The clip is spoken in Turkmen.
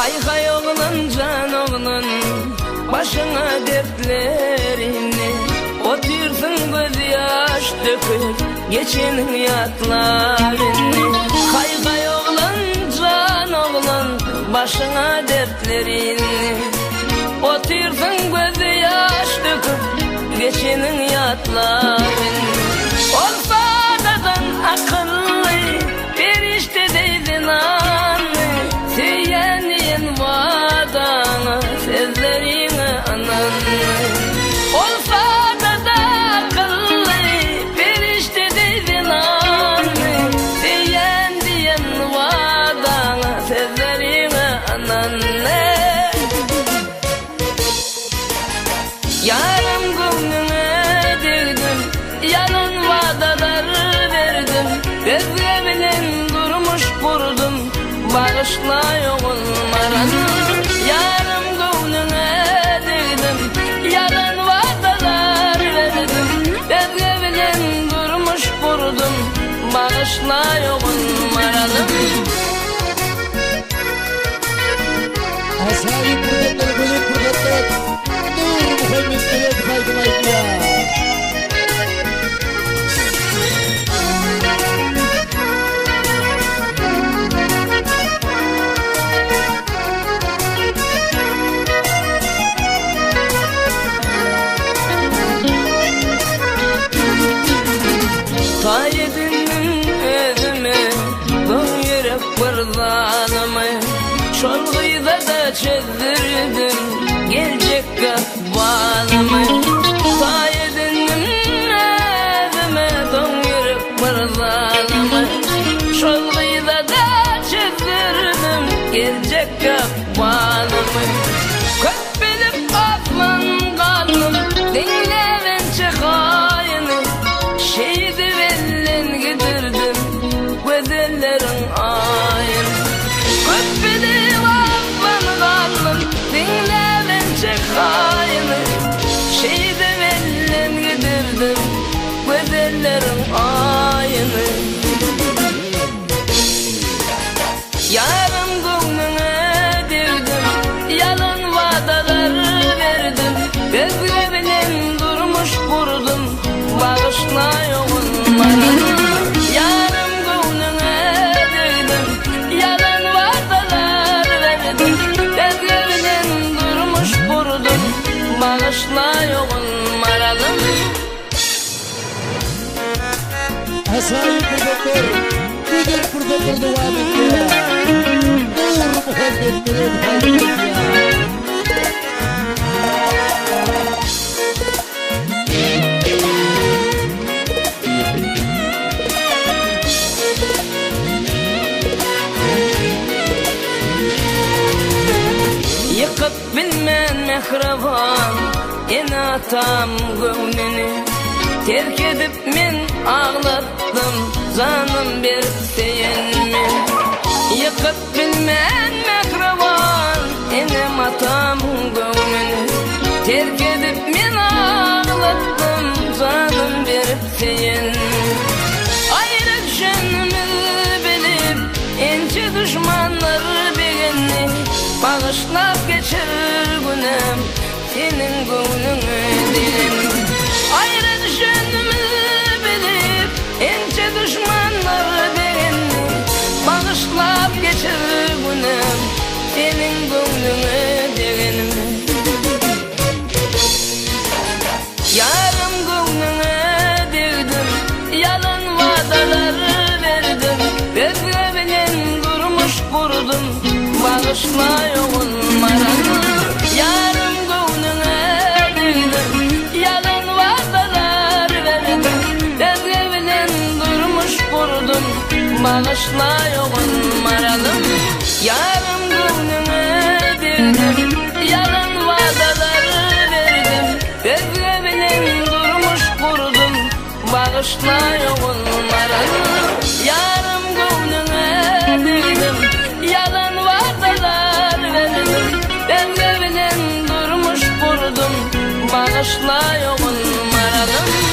Haý haý oglan jan oglan Başyňa dertler indi Otyrsyň göz ýaş döküp Geçeniň ýatlap indi Haý haý oglan jan oglan Başyňa dertler indi Otyrsyň göz ýaş döküp Geçeniň ýatlap indi Ol sadadan akylly Perişde deý zenandy Söýýän diýen wadaňa Sözleriňe ynandy Ol sada-da akylly Perişde deý zenandy Söýýän diýen wadaňa Sözleriňe ynandy Ýarym göwnüňe degdim, Ýalan wadalar berdim, Özge bilen durmuş gurdum, Bagyşla ogul maral. Ýarym göwnüňe degdim, Ýalan wadalar berdim, Özge bilen durmuş gurdum, Bagyşla ogul maralym. Ajaýyp pursatlar, gözel pursatlar. Nurmuhammet Meredow aýdym aýdýar. Taý edindim özüme, doň ýürek bir zalymy. Şol gyza-da çözdürdim geljek ykbalymy. Taý edindim özüme doň ýürek bir zalymy. Şol gyza-da çözdürdim geljek ykbalymy. Köp bilip asman galdym, diňläbençe haýyny. Şeýdip elden gidirdim gözelleriň aýyny. Köp bilip asman galdym, diňläbençe haýyny. Şeýdip elden gidirdim gözelleriň aýyny. Ýarym göwnüňe degdim, ýalan wadalar berdim, Özge bilen durmuş gurdum, bagyşla ogul maral. Ýarym göwnüňe degdim, ýalan wadalar berdim, Özge bilen durmuş gurdum, bagyşla ogul maralym. Ajaýyp pursatlar, gözel pursatlar dowam edýär. Nurmuhammet Meredow aýdym aýdýar. Ýykyp bilmen mähriban ene-atam göwnüni Terk edip men aglatdym janym berip söýenimi Ýykyp bilmen mähriban enem-atam göwnüni Terk edip men aglatdym janym berip söýenimi Aýra düşenimizi bilip ençe duşmanlar begendi Bagyşlap geçer günem Seniň göwnüňe degen Aýra düşenimi bilip Ençe duşmanlar begendi Bagyşlap geçer günem Seniň göwnüňe degenimi Ýarym göwnüňe degdim Ýalan wadalar berdim Özge bilen durmuş gurdum Bagyşla ogul maral Ýarym göwnüňe degdim Ýalan wadalar berdim Özge bilen durmuş gurdum Bagyşla ogul maralym Ýarym göwnüňe degdim Ýalan wadalar berdim Özge bilen durmuş gurdum Bagyşla ogul maralym Ýarym göwnüňe degdim Ýalan wadalar berdim Özge bilen durmuş gurdum Bagyşla ogul maralym.